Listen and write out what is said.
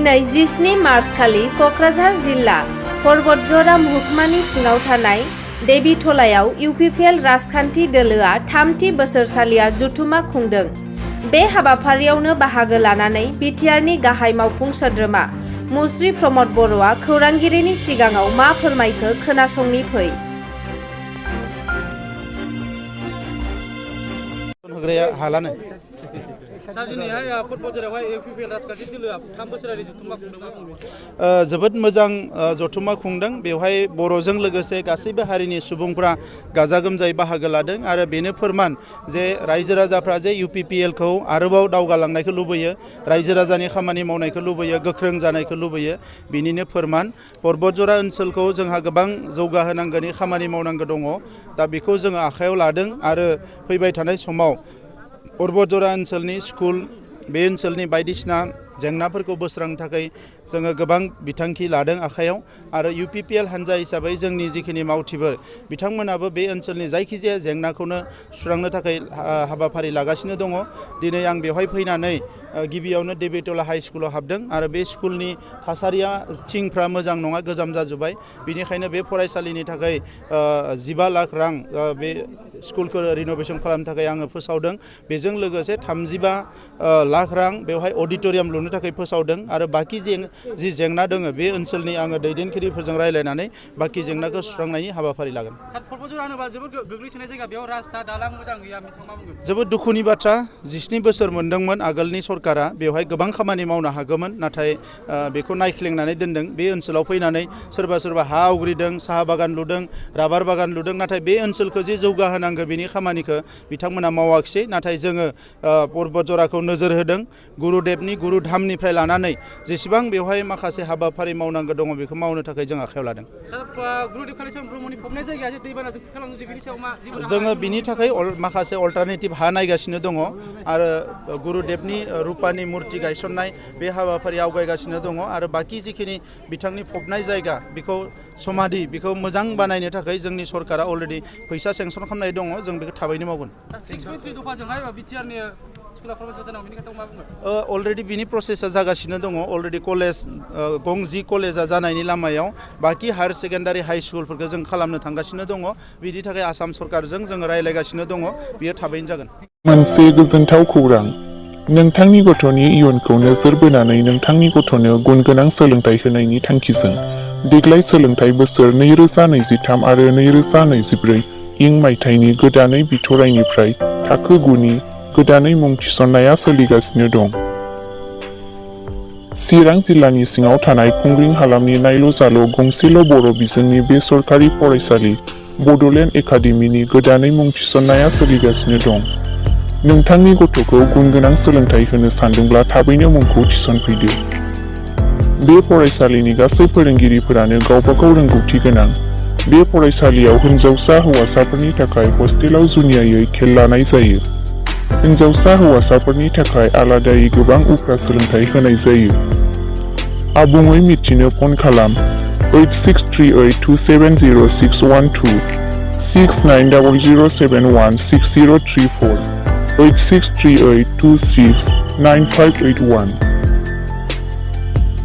दिनै 17 मार्च खालि क'क्राझार जिल्ला बतझर महकुमानि सिङाव थानाय देबिटलायाव इउपिपिएल राजखान्थि दोलोआ 3थि बोसोरसालिया जथुमा खुंदों। बे हाबाफारियावनो बाहागो लानानै बिटिआरनि गाहाय मावफुं सोद्रोमा मुस्रि प्रमद बर'आ खौरांगिरिनि सिगाङाव मा फोरमायखो खोनासंनि फै। जोबोद मोजां जथुमा खुंदों। बेवहाय बर'जों लोगोसे गासैबो हारिनि सुबुंफ्रा गाजा गोमजायै बाहागो लादों आरो बेनो फोरमान जे रायजो राजाफ्रा जे इउपिपिएलखौ आरोबाव दावगालांनायखौ लुबैयो, रायजो राजानि खामानि मावनायखौ लुबैयो, गोख्रों जानायखौ लुबैयो। बिनिनो फोरमान बतझर ओनसोलखौ जोंहा गोबां जौगाहोनांगौनि खामानि मावनांगौ दङ। दा बेखौ जोङो आखायाव लादों आरो फैबाय थानाय समाव बतझर ओनसोलनि स्कुल, बे ओनसोलनि बायदिसिना जेंनाफोरखौ बोस्रांनो थाखाय जोङो गोबां बिथांखि लादों आखायाव। आरो इउपिपिएल हान्जा हिसाबै जोंनि जिखिनि मावथिफोर बिथांमोनाबो बे ओनसोलनि जायखिजाया जेंनाखौनो सुस्रांनो थाखाय हाबाफारि लागासिनो दङ। दिनै आं बेवहाय फैनानै गिबियावनो देबिटला हाइ स्कुलाव हाबदों आरो बे स्कुलनि थासारिया थिंफ्रा मोजां नङा, गोजाम जाजोब्बाय। बिनिखायनो बे फरायसालिनि थाखाय 15 लाख रां बे स्कुलखौ रिन'भेसन खालामनो थाखाय आङो फोसावदों। बेजों लोगोसे 35 लाख रां बेवहाय अडिट'रियाम लुनो थाखाय फोसावदों आरो बाखि जि जेंना दङ बे ओनसोलनि आङो दैदेनगिरिफोरजों रायज्लायनानै बाखि जेंनाखौ सुस्रांनायनि हाबाफारि लागोन। जोबोद दुखुनि बाथ्रा। 17 बोसोर मोनदोंमोन आगोलनि सरकारा, बेवहाय गोबां खामानि मावनो हागौमोन, नाथाय बेखौ नायख्लेंनानै दोनदों। बे ओनसोलाव फैनानै सोरबा हा आवग्रिदों, साहा बागान लुदों, राबार बागान लुदों, नाथाय बे ओनसोलखौ जे जौगाहोनांगौ बेनि खामानिखौ बिथांमोना मावाखिसै। नाथाय जोङो बतझरखौ नोजोर होदों। गुरुदेबनि गुरुधामनिफ्राय लानानै जेसेबां बेवहाय माखासे हाबाफारि मावनांगौ दङ बेखौ मावनो थाखाय जों आखायाव लादों। जोङो बिनि थाखाय माखासे अल्टारनेटिभ हा नायगासिनो दङ आरो गुरुदेबनि रुपानि मुर्ति गायसननाय बे हाबाफारि आवगायगासिनो दङ आरो बाखि जिखिनि बिथांनि फबनाय जायगा बेखौ समाधि बेखौ मोजां बानायनो थाखाय जोंनि सरकारा अलरेडि फैसा सेंसन खालामनाय दङ। जों बेखौ थाबैनो मावगोन। अलरेडि बिनि प्रसेसा जागासिनो दङ। अलरेडि कलेज गंजि कलेजा जानायनि लामायाव, बाखि हायार सेकेन्डारि हाइ स्कुलफोरखौ जों खालामनो थांगासिनो दङ। बिनि थाखाय आसाम सरकारजों जोङो रायज्लायगासिनो दङ। बियो थाबैनो जागोन। मोनसे गोजोनथाव खौरां। नोंथांनि गथ'नि इयुनखौ नोजोर बोनानै नोंथांनि गथ'नो गुनगोनां सोलोंथाइ होनायनि थांखिजों देग्लाय सोलोंथाइ बोसोर 2023 आरो 2024 इं मायथाइनि गोदानै बिथराइनिफ्राय थाखो 9नि गोदानै मुं थिसननाया सोलिगासिनो दं। चिरां जिल्लानि सिङाव थानाय खुंग्रिं हालामनि नायल' जाल' गंसेल' बर' बिजोंनि बे सरकारि फरायसालि बड'लेण्ड एकाडेमिनि गोदानै मुं थिसननाया सोलिगासिनो दं। नोंथांनि गथ'खौ गुनगोनां सोलोंथाइ होनो सानदोंब्ला थाबैनो मुंखौ थिसनफैदो। बे फरायसालिनि गासै फोरोंगिरिफोरानो गावबागाव रोंगौथि गोनां। बे फरायसालियाव हिन्जावसा हौवासाफोरनि थाखाय हस्टेलाव जुनियायै खेल लानाय जायो। हिन्जावसा हौवासाफोरनि थाखाय आलादायै गोबां उफ्रा सोलोंथाइ होनाय जायो। आबुङै मिथिनो फन खालाम 8638270612 6900716034 8638269581।